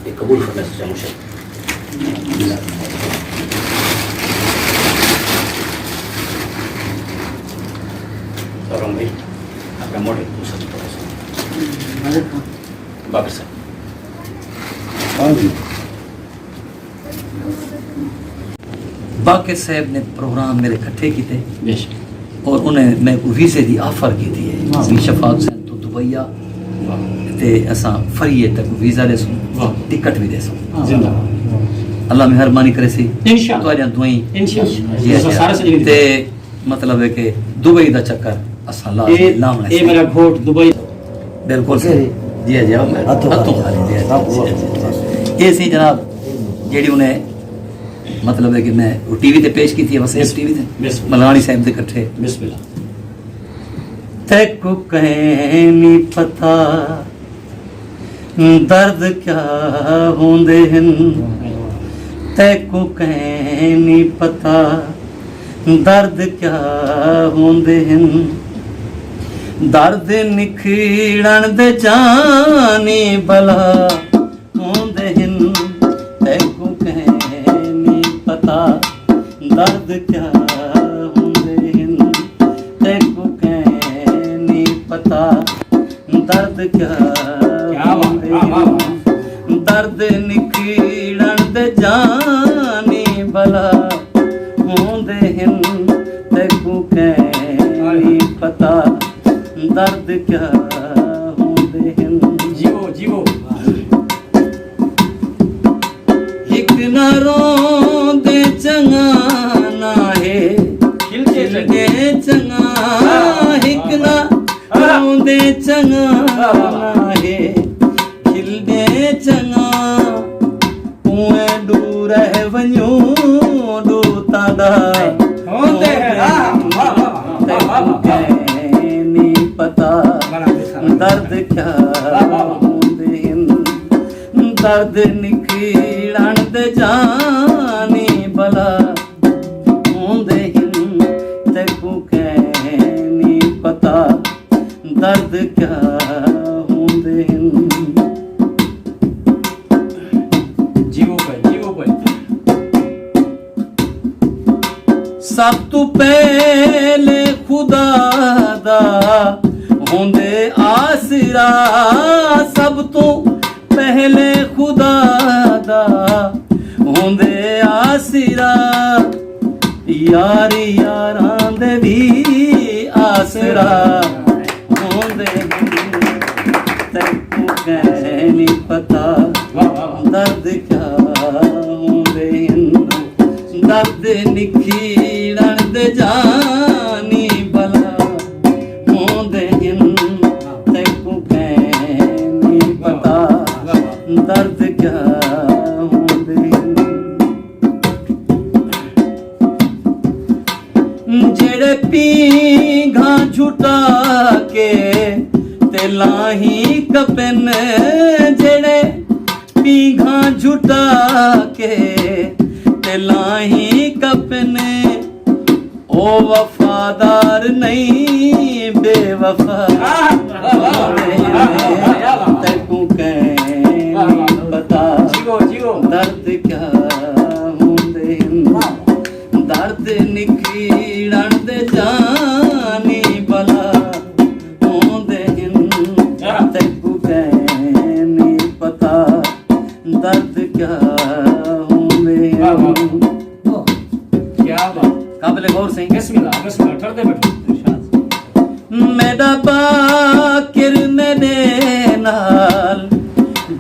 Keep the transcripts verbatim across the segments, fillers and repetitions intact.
قبول فرمائے سچا مرشد۔ اور ہم بھائی اپنا موڈل دوسرا بھی پڑھا سکتے ہیں۔ باقر صاحب۔ باقر صاحب نے پروگرام میرے کٹھے کیتے اور انہیں میں کو ویزے دی آفر کیتی ہے۔ بھی شفاق حسین تو دبئی آ تے اساں فری تک ویزا لے سوں، ٹکٹ بھی دے سوں۔ اللہ مہربانی کرے سی۔ انشاءاللہ۔ تہاڈیاں دعائیں۔ انشاءاللہ۔ جی، جی۔ تے مطلب ہے کہ دبئی دا چکر اساں لازمی لاونا ہے۔ اے میرا گھوٹ دبئی۔ بالکل صحیح۔ جی، جی۔ ہتھوں خالی۔ جی، جی۔ اے سی جناب، جیڑی انہیں مطلب ہے کہ میں ٹی وی تے پیش کیتی ہے، وسیم ٹی وی تے، ملانی صاحب دے کٹھے۔ بسم اللہ۔ تیکو کہیں نہیں پتا درد کیا ہوندے ہن، تیکو کہیں نہیں پتا درد کیا ہوندے ہن۔ درد نکھیڑن دے جانی بلا ہوندے ہن، تیکوں کہیں نی پتہ درد کیا ہوندے ہن، تیکوں کہیں نی پتہ درد کیا ہوندے ہن۔ درد نکھیڑن دے جانی بلا ہوندے ہن، تیکوں کہیں نی پتہ درد کیا ہوندے ہن۔ جیو، جیو۔ ہک نہ روندے چنگا نہ ہے، کھلدے چنگا۔ ہک نہ روندے چنگا نہ ہے، کھلدے چنگا۔ اوئیں ݙو رہ ونڄوں، ݙو تاں ݙاہ ہوندے ہن۔ تیکوں کہیں نی پتہ درد کیا ہوندے ہن۔ درد نکھیڑݨ دے جانی بلا ہوندے ہن۔ تیکوں کہیں نی پتہ درد کیا ہوندے ہن۔ جیو بھائی، جیو بھائی۔ سب توں پہلے خدا دا ہوندے آسرا، سب توں پہلے خدا دا ہوندے آسرا، یار یاراں دے وی آسرا ہوندے ہن۔ تیکوں کہیں نی پتہ درد کیا ہوندے ہن۔ درد نکھیڑݨ دے جانی بلا ہوندے ہن۔ تیکوں کہیں نی پتہ درد کیا ہوندے ہن۔ جیڑھے پینگھاں جھٹا کے تے لاہیں کپن، جیڑھے پینگھاں جھٹا کے تے لاہیں کپن، او وفادار نئیں، بے وفا ہوندے ہن۔ تیکوں کہیں نی پتہ درد کیا ہوندے ہن۔ درد نکھیڑݨ دے جانی بلا ہوندے ہن۔ تیکوں کہیں نی پتہ درد کیا ہوندے ہن۔ کیا بات۔ قابل غور سئیں۔ بسم اللہ، بسم اللہ، ٹھردے بیٹھو۔ ارشاد۔ میݙا باقر میݙے نال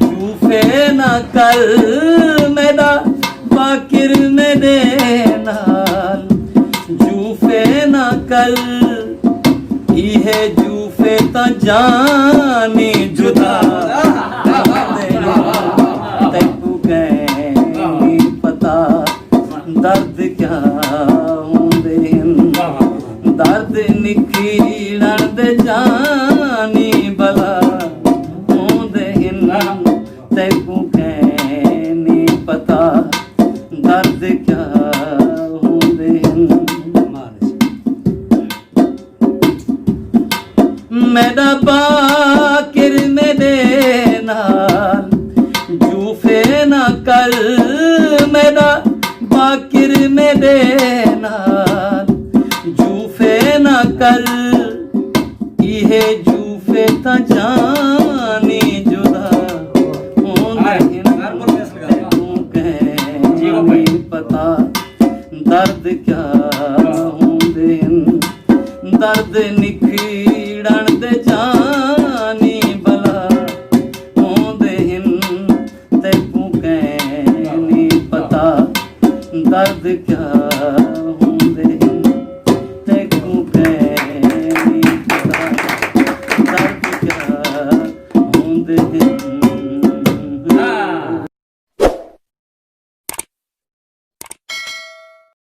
جوفے نہ کر، میݙا باقر میݙے نال جوفے نہ کر، ایہے جوفے تاں جانی جدا ہوندے ہن۔ تیکوں کہیں نی پتہ درد کیا ہوندے ہن۔ درد نکھیڑݨ دے جانی بلا ہوندے ہن۔ تیکوں کہیں نی پتہ درد کیا ہوندے ہن۔ میݙا باقر میݙے نال جوفے کر ایہے جوفے تاں جانی جدا ہوندے ہن، تیکوں کہیں نہیں پتہ درد کیا ہوندے ہن۔ درد